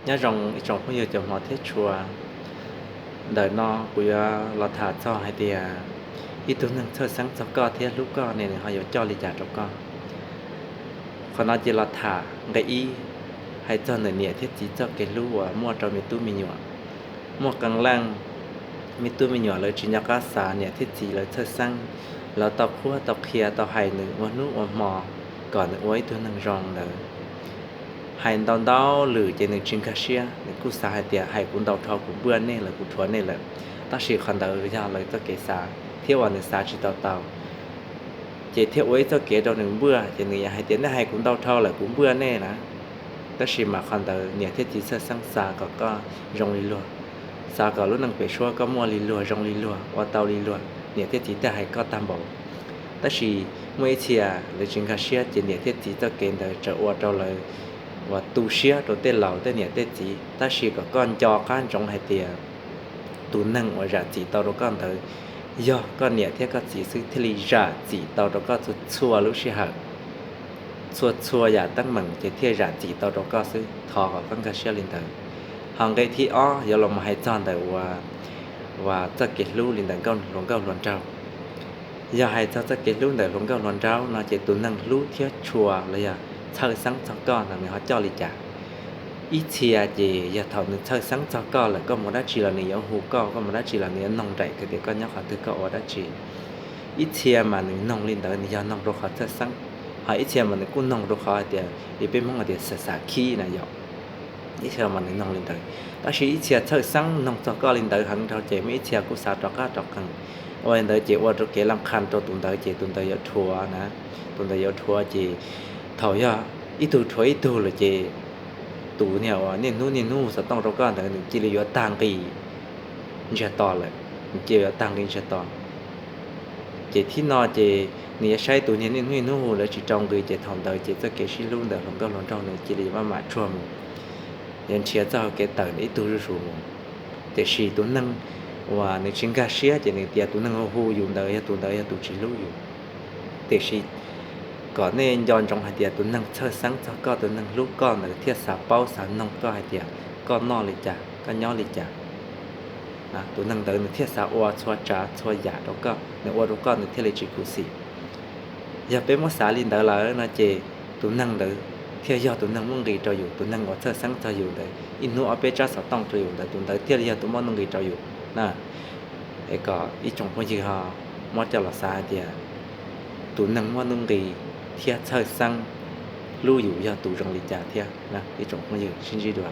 Nyob zoo ib tsoom phooj ywg cov hmov thiab tshua. Ntawm no kuv yuav los tham txog hais tias ib tug neeg txhawj xeeb txog koj thiab hlub koj ne nws ho yuav coj li cas rau koj. Qhov no ces los tham nqe ib, hais txog ntawm niam thiab txiv txoj kev hlub uas muaj rau me tub me nyuam. Muaj qee leej me tub me nyuam lawv tsis nco qab xav niam thiab txiv lawv txhawj xeeb, lawv tau qhuab tau qhia tau hais nws ua hnub ua hmo kom nws ua ib tug neeg zoo ntawd. Hais ntau ntau lwm ces nws tsis nkag siab, nws kuj xav hais tias hais kuv ntau dhau kuv npaj nej lawm kuv thuav nej lawm, tab sis qhov ntawd yog lawv txoj kev xav thiab uas nws xav tsis tau tau, ces thiaj ua ib txoj kev rau nws npaj, ces nws yuav hais tias nej hais kuv ntau dhau lawm kuv npaj nej na. Tab sis mas qhov ntawd niam thiab txiv txhawj xeeb xav kom koj zoo li luag, xav kom lub neej pem suab koj muaj li luag zoo li luag ua tau li luag, niam thiab txiv thiaj hais koj tag npaum. Tab sis muaj ib txhia lawv tsis nkag siab ces niam thiab txiv txoj kev ntawd txawm ua rau lawv uas tu siab rau tej laus tej niam tej txiv, tab sis kom koj nco qab ntsoov hais tias tus neeg uas zam txim tau rau koj ntawd yog koj niam thiab koj txiv xwb thiaj li zam txim tau rau koj txhua txhua lub sij hawm, txhua txhua yam teeb meem ces thiaj zam txim tau rau koj xwb. Thov kom koj nkag siab li ntawd. Ho nqe thib ob yuav los mus hais txog ntawm uas txoj kev hlub li ntawm hluas nkauj hluas nraug. Yog hais txog txoj kev hlub ntawm hluas nkauj hluas nraug no ces tus neeg hlub thiab tshua los yog txhawj xeeb txog koj no nws ho coj li cas. Ib txhia ces yog thaum nws txhawj xeeb txog koj lawm, koj mus dab tsi los nws yuav hu koj, koj mus dab tsi los nws yuav noog nraim kawg tias koj nyob qhov twg koj ua dab tsi. Ib txhia mas nws noog li ntawd nws yog noog rau qhov txhawj xeeb, ho ib txhia mas nws kuj noog rau qhov hais tias li peb Hmoob hais tias xav xav khib na yom. Ib txhia mas nws noog li ntawd, tab sis ib txhia txhawj xeeb noog txog koj li ntawd heev dhau ces muaj ib txhia kuj xav rov qab rov qees. Ua li ntawd ces ua rau kev laj qha rau tus ntawd ces tus ntawd yuav dhuav na, tus ntawd yuav dhuav ces thaum yog ib tug dhuav ib tug lawm ces tus niag uas niaj hnub niaj hnub xov tooj rau koj ntawd nws cia li yuav tag nqi ntsiag to lawm, nws cia li yuav tag nqi ntsiag to. Ces thib no ces nws yuav saib tus niag niaj hnub niaj hnub hu lawv tsis rau nqi ces thaum ntawd ces txoj kev sib hlub ntawm hluas nkauj hluas nraug nws cia li yuav maj mam tsuag mus, yuav nrhiav txoj hau kev tawm ib tug zuj zus mus. Tiam sis tus neeg uas nws tsis nkag siab ces nws tias tus neeg hu hu yus ntawd yog tus ntawd yog tus tsis hlub yus. Tiam sis kom nej nco ntsoov hais tias tus neeg txhawj xeeb txog koj, tus neeg hlub koj ntawd thiaj xav paub xav noog koj hais tias koj noj li cas koj nyob li cas. Tus neeg ntawd nws thiaj xav ua txhua tsav txhua yam rau koj, nws ua rau koj nws thiaj li tsis khuv xim. Yog peb muab xav li ntawd lawm no ces tus neeg ntawd thiaj yog tus neeg muaj nqis rau yus, tus neeg uas txhawj xeeb txog yus ntawd ib hnub ob peb tsab xov tooj rau yus ntawd tus ntawd thiaj li yog tus muaj nuj nqis rau yus na. Es kom ib tsoom phooj ywg ho muab coj los xav hais tias tus neeg muaj nuj nqis thiab txhawj xeeb hlub yus yog tus zoo li cas thiab na ib tsoom phooj ywg sib ntsib dua.